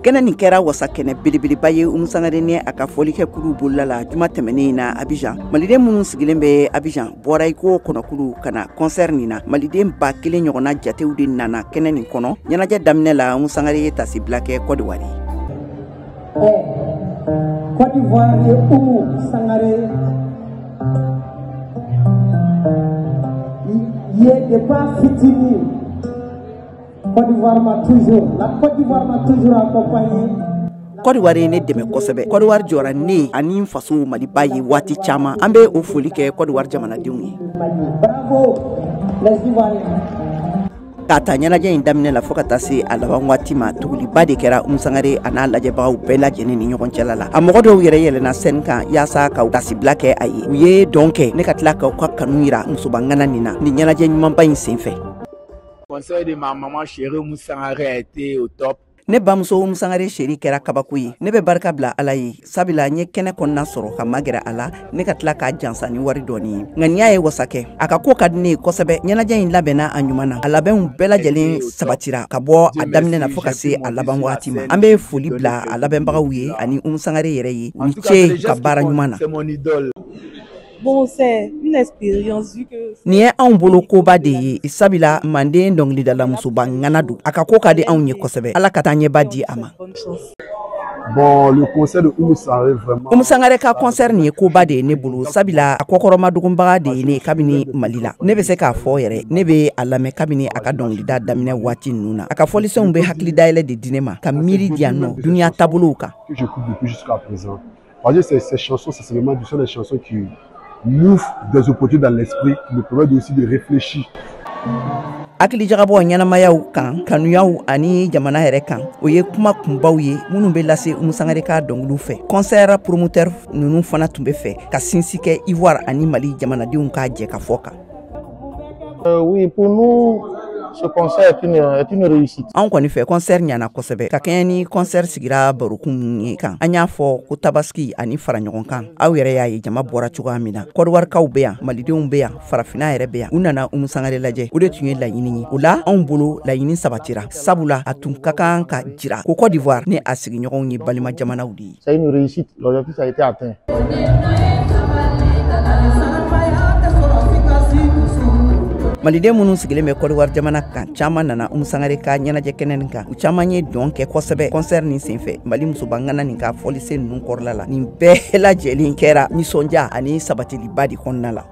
Kɛnɛ nin kɛra wasa kɛnɛ belebeleba ye Umu Sangare ni a ka fɔlikɛ kulu bolila la juma tɛmɛnen in na Abijan. Maliden minnu sigilen bɛ Abijan bɔra i ko kɔnɔkulu ka na concert nin na. Maliden 1000 ɲɔgɔnna jatew de nana kɛnɛ nin kɔnɔ. Ɲɛnajɛ daminɛ la, Umu Sangare ye tasibila kɛ Côte d'Ivoire. Côte d'Ivoire et Oumou Sangaré ye depuis fitinin. Côte d'Ivoire m'a toujours, la Côte d'Ivoire m'a toujours accompagné. Côte d'Ivoire ye ne dɛmɛ kosɛbɛ. Côte d'Ivoire jɔra ne ani n faso Maliba ye waati caman. An bɛ o foli kɛ Côte d'Ivoire jamanadenw ye. Bravo les Ivoiriens. K'a ta ɲɛnajɛ in daminɛ la fo ka taa se a laban waati ma, tuguliba de kɛra Umu Sangare a n'a lajɛbagaw bɛɛ lajɛlen ni ɲɔgɔn cɛla la. A mɔgɔ dɔw yɛrɛ yɛlɛnna scène kan yaasa ka tasibila kɛ a ye. U ye dɔn kɛ ne ka tila k'aw ka kanu yira musoba ŋana nin na nin ɲɛnajɛ ɲumanba in senfɛ. Concert de ma maman chérie Oumou Sangaré a été au top. Ne bamuso Umu Sangare chérie kɛra kabako ye. Ne bɛ barika bila Ala ye, sabula n ye kɛnɛ kɔnɔna sɔrɔ ka magɛrɛ a la, ne ka tila k'a jansa ni wari dɔɔni ye. Nka nin y'a ye wasa kɛ. A ka ko ka di ne ye kosɛbɛ. Ɲɛnajɛ in labɛnna a ɲuman na, a labɛnw bɛɛ lajɛlen sabatira ka bɔ a daminɛ na fo ka se a laban waati ma. An bɛ foli bila a labɛnbagaw ye ani Umu Sangare yɛrɛ ye. U ni ce ka baara ɲuman na. C'est mon idole. Bon, c'est une expérience vu que Nin ye anw bolo koba de ye, sabula manden dɔnkilidala musoba ŋana don. A ka ko ka di anw ye kosɛbɛ. Ala ka taa ɲɛba di a ma. Bonne chance. Bon, le concert de Oumou Sangaré, vraiment. Umu Sangare ka concert nin ye koba de ye ne bolo, sabula a kɔkɔrɔmadogonbaga de ye ne kabini Mali la. Ne bɛ se k'a fɔ yɛrɛ, ne bɛ a lamɛn kabini a ka dɔnkilida daminɛ waati ninnu na. A ka fɔlisɛnw bɛ hakili dayɛlɛ de di ne ma, ka miiri di yan nɔ duniya taabolow kan. Que j'écoute depuis jusqu'à présent. Parce que ces chansons, c'est seulement ce sont des chansons qui m'ouvrent des opportunités dans l'esprit, qui me permettent aussi de réfléchir. Hakili jagabɔ ɲɛnamayaw kan, kanuyaw ani jamana yɛrɛ kan, o ye kuma kunbaw ye minnu bɛ lase Umu Sangare ka dɔnkiliw fɛ. Concert promoteur ninnu fana tun bɛ fɛ ka sinsin kɛ Ivoire ani Mali jamanadenw ka jɛ ka fɔ kan. Oui, pour nous, ce concert est une réussite. Anw kɔni fɛ, concert ɲana kosɛbɛ ka kɛɲɛ ni concert sigira barokun min ye kan. An y'a fɔ ko tabaski ani fara ɲɔgɔn kan. Aw yɛrɛ y'a ye jama bɔra cogoya min na. Kɔdiwarikaw bɛ yan, malidenw bɛ yan, farafinna yɛrɛ bɛ yan. U nana Umu Sangare lajɛ, o de tun ye laɲini ye. O la, anw bolo, laɲini sabatira, sabula a tun ka kan ka jira ko Côte d'Ivoire ni a sigiɲɔgɔnw ye balima jamanaw de ye. C'est une réussite. L'objectif a été atteint. Maliden minnu sigilen bɛ Kɔdiwari jamana kan, caman nana Umu Sangare ka ɲɛnajɛ kɛnɛ nin kan. U caman ye dɔn kɛ kosɛbɛ concert nin senfɛ, Mali musobangana nin ka fɔlisen ninnu kɔrɔla la. Nin bɛɛ lajɛlen kɛra nisɔndiya ani sabatiliba de kɔnɔna la.